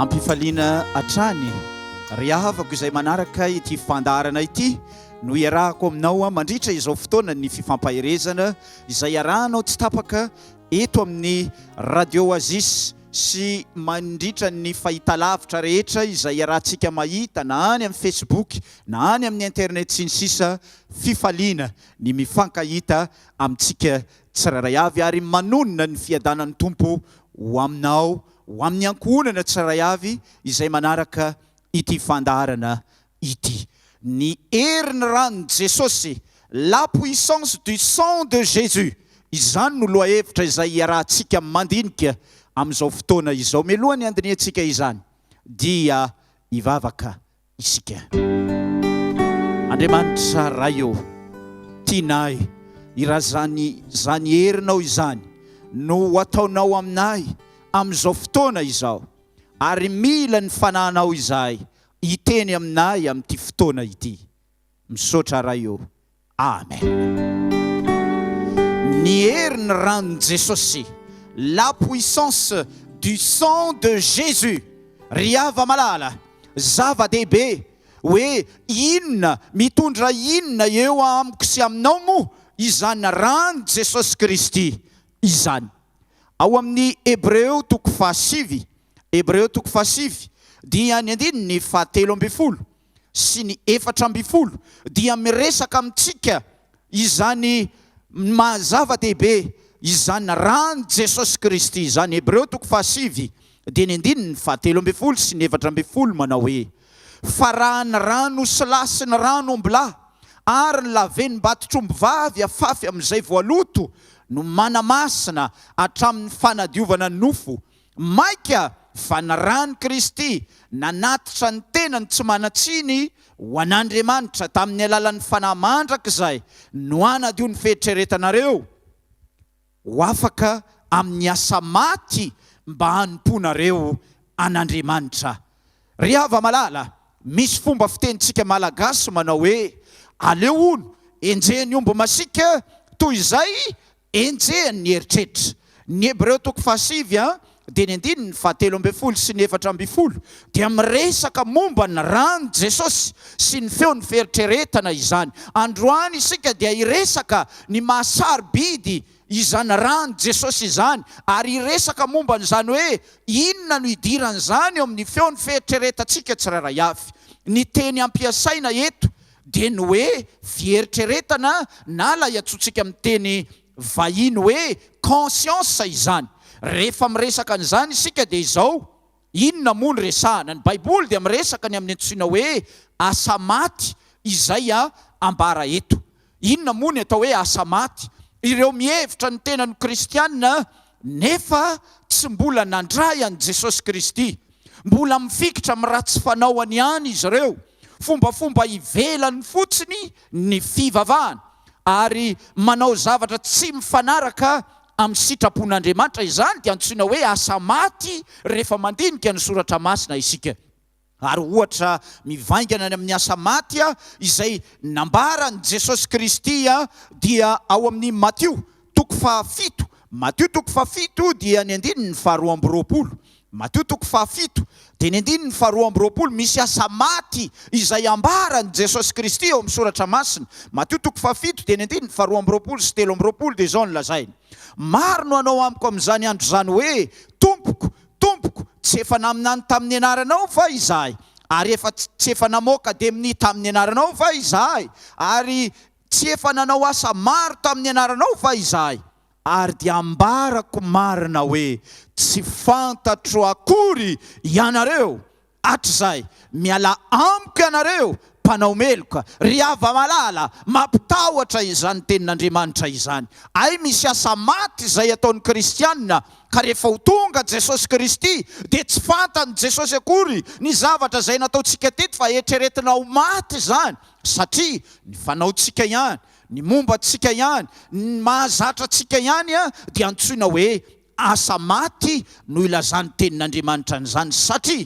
Ampifaliana hatrany ry havako izay manaraka ity fandaharana ity no iarahako aminao mandritra izao fotoana ny fifampaherezana izay iarahanao tsy tapaka eto amin'ny Radio Oasis sy mandritra ny fahitalavitra rehetra izay iarahantsika mahita na any amin'ny Facebook na any amin'ny internet sy ny sisa Fifaliana ny mifankahita amintsika tsirairay avy ary manonona ny fiadanan'ny Tompo ho aminao, ho amin'ny ankohonana tsirairay avy izay manaraka ity fandaharana ity. Ny herin'ny ran'i Jesosy, la puissance du sang de Jésus, izany no lohahevitra izay iarahantsika mandinika amin'izao fotoana izao. Mialohan'ny handinihantsika izany dia hivavaka isika. Andriamanitra Ray ô, tianay raha izany izany herinao izany no ho ataonao aminay amin'izao fotoana izao, ary mila ny Fanahinao izahay hiteny aminay amin'ity fotoana ity. Misaotra Ray ô. Amen. Ny hery ny ran'i Jesosy, la puissance du sang de Jésus. Ry hava-malala, zava-dehibe hoe inona, mitondra inona eo amiko sy aminao moa izany ran'i Jesosy Kristy izany. Ao amin'ny Hebreo toko fahasivy, Hebreo toko fahasivy, dia ny andininy fahatelo ambin'ny folo sy ny 14 dia miresaka amintsika izany maha zava-dehibe izany ran'i Jesosy Kristy izany. Hebreo toko fahasivy dia ny andininy fahatelo ambin'ny folo sy ny 14 manao hoe, Fa raha ny ran'osilahy sy ny ran'ombilahy ary ny lavenim-batotr'ombivavy afafy amin'izay voaloto no manamasina hatramin'ny fanadiovana ny nofo, Mainka fa ny ran'i Kristy nanatitra ny tenany tsy manan-tsiny ho an'Andriamanitra tamin'ny alalan'ny Fanahy mandrakizay no hanadio ny fieritreretanareo ho afaka amin'ny asa maty mba hanompoanareo an'Andriamanitra. Ry hava-malala, misy fomba fitenintsika Malagasy manao hoe, aleo hono enjehin'ny omby masiaka toy izay Enjehiny ny eritreritra. Ny Hebreo toko fahasivy dia ny andininy fahatelo ambin'ny folo sy ny 14 dia miresaka momba ny ran'i Jesosy sy ny feon'ny fieritreretana izany. Androany isika dia hiresaka ny maha sarobidy izany ran'i Jesosy izany ary hiresaka momba an'izany hoe inona no idiran'izany eo amin'ny feon'ny fieritreretantsika tsirairay avy. Ny teny ampiasaina eto dia ny hoe fieritreretana na ilay antsointsika amin'ny teny vahiny hoe conscience izany. Rehefa miresaka an'izany isika dia izao, inona moa no resahana? Ny Baiboly dia miresaka ny amin'ny antsoina hoe asa maty izay ambara eto. Inona moa ny atao hoe asa maty? Ireo mihevitra ny tenany ho kristiana nefa tsy mbola nandray an'i Jesosy Kristy. Mbola mifikitra amin'ny ratsy fanaoany ihany izy ireo. Fombafomba ivelany fotsiny ny fivavahana, ary manao zavatra tsy mifanaraka amin'ny sitrapon'Andriamanitra. Izany dia antsoina hoe asa maty rehefa mandinika ny Soratra Masina isika. Ary ohatra mivaingana ny amin'ny asa maty izay nambaran'i Jesosy Kristy dia ao amin'ny Matio toko fahafito, Matio toko fahafito dia ny andininy faharoa amby roapolo. Matio toko fahafito dia ny andininy faharoa amby roapolo, misy asa maty izay ambaran'i Jesosy Kristy ao amin'ny Soratra Masina. Matio toko fahafito dia ny andininy faharoa amby roapolo sy 23 dia izao no lazainy, Maro no hanao amiko amin'izany andro izany hoe, Tompoko, Tompoko, tsy efa naminany tamin'ny anaranao va izahay? Ary efa tsy efa namoaka demonia tamin'ny anaranao va izahay? Ary tsy efa nanao asa maro tamin'ny anaranao va izahay? Ary dia ambarako marina hoe, tsy fantatro akory ianareo hatrizay. Mialà amiko ianareo, mpanao meloka. Ry hava-malala, mampitahotra izany tenin'Andriamanitra izany. Hay misy asa maty izay ataon'ny kristiana, ka rehefa ho tonga Jesosy Kristy, dia tsy fantan'i Jesosy akory ny zavatra izay nataontsika teto fa eritreretina ho maty izany, satria ny fanaontsika ihany, ny momba antsika ihany, ny mahazatra antsika ihany dia antsoina hoe asa maty no ilazan'ny tenin'Andriamanitra an'izany, satria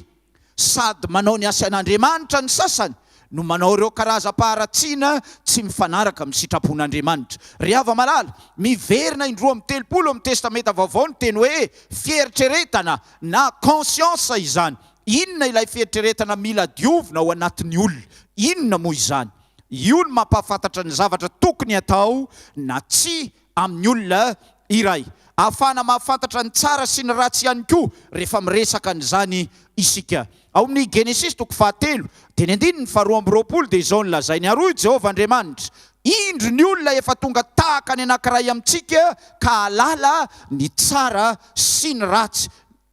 sady manao ny asan'Andriamanitra ny sasany no manao ireo karazam-paharatsiana tsy mifanaraka amin'ny sitrapon'Andriamanitra. Ry hava-malala, miverina indroa amby telopolo amin'ny Testamenta Vaovao ny teny hoe fieritreretana na conscience izany. Inona ilay fieritreretana mila diovina ao anatin'ny olona? Inona moa izany? Io no mampahafantatra ny zavatra tokony hatao na tsia amin'ny olona iray. Ahafahana mahafantatra ny tsara sy ny ratsy ihany koa rehefa miresaka an'izany isika. Ao amin'ny Genesisy toko fahatelo, dia ny andininy faharoa amby 20 dia izao no lazainy, Ary hoy Jehovah Andriamanitra, Indro ny olona efa tonga tahaka ny anankiray amintsika ka hahalala ny tsara sy ny ratsy.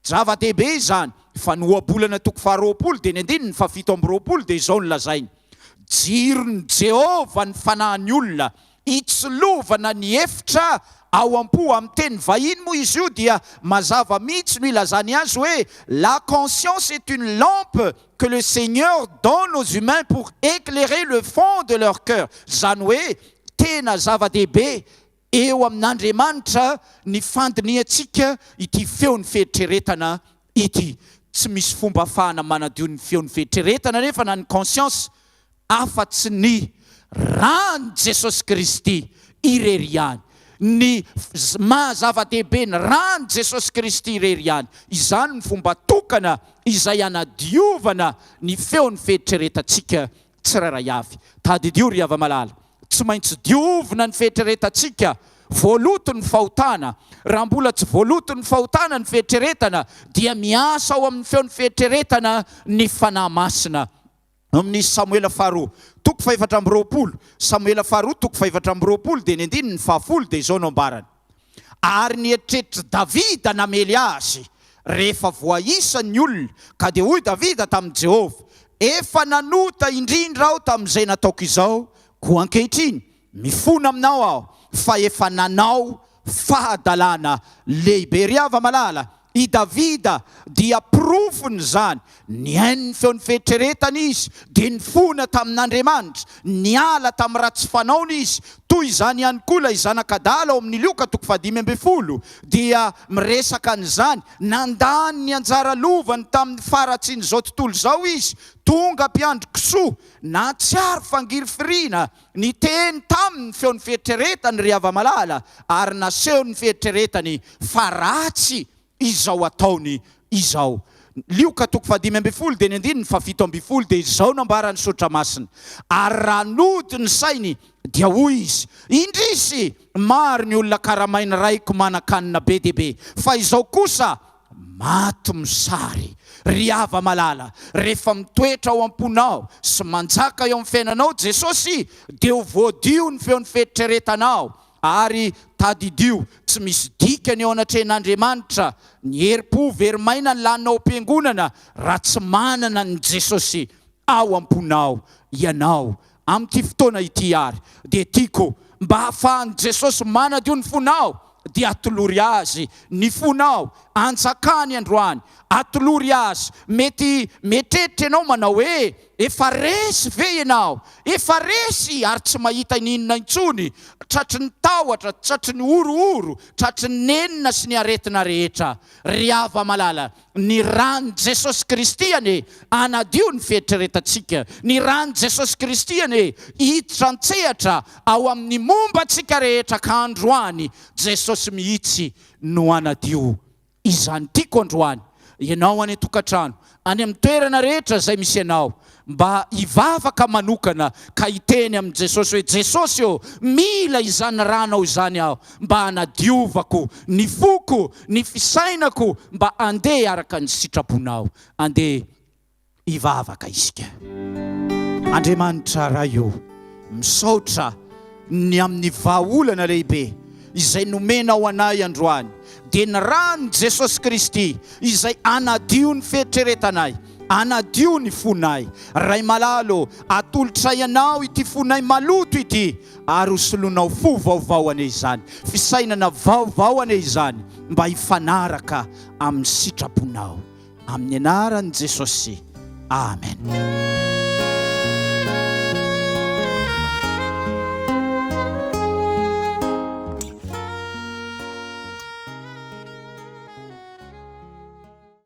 Zava-dehibe izany, fa ny Ohabolana toko faharoapolo dia ny andininy fahafito amby 20 dia izao no lazainy, Jiron'i Jehovah ny fanahin'ny olona, hitsilovana ny efitra ao am-po. Amin'ny teny vahiny moa izy io dia mazava mihitsy no ilazany azy hoe, La conscience est une lampe que le Seigneur donne aux humains pour éclairer le fond de leur cœur. Izany hoe tena zava-dehibe eo amin'Andriamanitra ny fandinihantsika ity feon'ny fieritreretana ity. Tsy misy fomba ahafahana manadio ny feon'ny fieritreretana anefa na ny conscience afa-tsy ny ran'i Jesosy Kristy irery ihany. Ny maha zava-dehibe ny ran'i Jesosy Kristy irery ihany. Izany no fomba tokana izay hanadiovana ny feon'ny fieritreretantsika tsirairay avy. Tadidio ry hava-malala, tsy maintsy diovina ny fieritreretantsika, voaloto ny fahotana. Raha mbola tsy voaloto ny fahotana ny fieritreretana, dia miasa ao amin'ny feon'ny fieritreretana ny Fanahy Masina. Amin'ny Samoela faharoa, toko fahefatra amby 20, Samoela faharoa, toko fahefatra amby 20, dia ny andininy fahafolo, dia izao no ambarany, Ary ny eritreritr'i Davida namely azy, rehefa voaisa ny olona, ka dia hoy Davida tamin'i Jehovah, Efa nanota indrindra aho tamin'izay nataoko izao, koa ankehitriny, mifona aminao aho, fa efa nanao fahadalana lehibe. Ry hava-malala, i Davida dia porofon'izany. Nihaino ny feon'ny fieritreretany izy, dia nifona tamin'Andriamanitra. Niala tamin'ny ratsy fanaony izy. Toy izany ihany koa ilay zanak'adala ao amin'ny Lioka toko fahadimy ambin'ny folo dia miresaka an'izany. Nandany ny anjara lovany tamin'ny faharatsian'izao tontolo izao izy. Tonga mpiandry kisoa, nahatsiaro fangirifiriana, niteny taminy ny feon'ny fieritreretany ry hava-malala, ary nasehon'ny fieritreretany fa ratsy izao ataony izao. Lioka toko fahadimy ambin'ny folo dia ny andininy fahafito ambin'ny folo dia izao no ambaran'ny Soratra Masina, Ary raha nody ny sainy dia hoy izy, Indrisy, maro ny olona karamain'ny raiko manan-kanina be dia be, fa izao kosa maty mosary. Ry hava-malala, rehefa mitoetra ao am-ponao sy manjaka eo amin'ny fiainanao Jesosy, dia ho voadio ny feon'ny fieritreretanao, Ary tadidio, tsy misy dikany eo anatrehan'Andriamanitra ny herim-po very maina ny laninao am-piangonana raha tsy manana an'i Jesosy ao am-ponao ianao. Amin'ity fotoana ity àry dia tiako mba hahafahan'i Jesosy manadio ny fonao dia atolory Azy ny fonao, anjakany androany, atolory Azy. Mety mieritreritra ianao manao hoe, Efa resy ve ianao? Efa resy ary tsy mahita ininona intsony, tratry ny tahotra, tratry ny horohoro, tratry ny nenina sy ny aretina rehetra. Ry hava-malala, ny ran'i Jesosy Kristy anie hanadio ny fieritreretantsika. Ny ran'i Jesosy Kristy anie hiditra an-tsehatra ao amin'ny momba antsika rehetra ka androany Jesosy mihitsy no hanadio izany. Tiako androany ianao any an-tokantrano, any amin'ny toerana rehetra izay misy anao, mba hivavaka manokana ka hiteny amin'i Jesosy hoe, Jesosy ô, mila izany ranao izany aho mba hanadiovako ny foko, ny fisainako, mba handeha araka ny sitraponao. Andeha hivavaka isika. Andriamanitra Ray ô, misaotra ny amin'ny vahaolana lehibe izay nomenao anay androany, dia ny ran'i Jesosy Kristy izay hanadio ny fieritreretanay, hanadio ny fonay. Ray malala ô, atolotray Anao ity fonay maloto ity, ary ho solonao fo vaovao anie izany, fisainana vaovao anie izany, mba hifanaraka amin'ny sitraponao. Amin'ny anaran'i Jesosy. Amen.